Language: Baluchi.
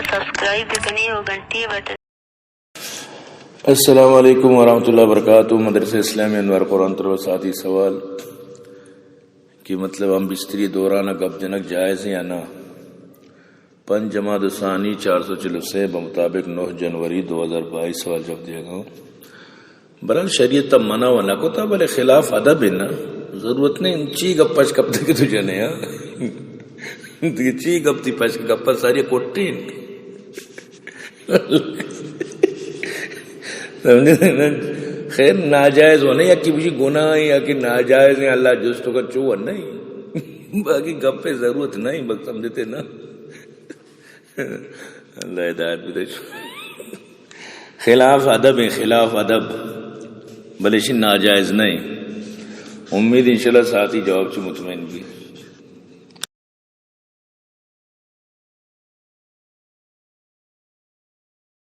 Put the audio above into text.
سبسکرائب بکنی و گھنٹی بٹن۔ السلام علیکم ورحمۃ اللہ وبرکاتہ۔ مدرسہ اسلامی انوار قرآن طلبہ، ساتھی سوال کہ مطلب ہم بستری دوران گپ جنگ جائز ہے یا نہ؟ پنچ جمادی الثانی چار سو چل و سے بمطابق نو جنوری دو ہزار بائیس سوال جواب دیگا۔ برحال شریعت ءَ منع و نہ کتا، بلے خلاف ادب ہے نا۔ ضرورت نہیں چی گپ پش کپتے کہ تو جنے، ہاں؟ دیگہ چی گپ تئی پش کپ، ساری کٹین۔ سمجھے نا؟ خیر، ناجائز و نہیں، یا کہ بجی گناہ ہے، یا کہ ناجائز ہے، اللہ جست کا چو و نہیں۔ باقی گپ پہ ضرورت نہیں، بس سمجھتے نا۔ اللہ ہدایت بدے۔ خلاف ادب ہے، خلاف ادب۔ بلے شی ناجائز نہیں۔ امید انشاءاللہ ساتھی جواب چو مطمئن بھی۔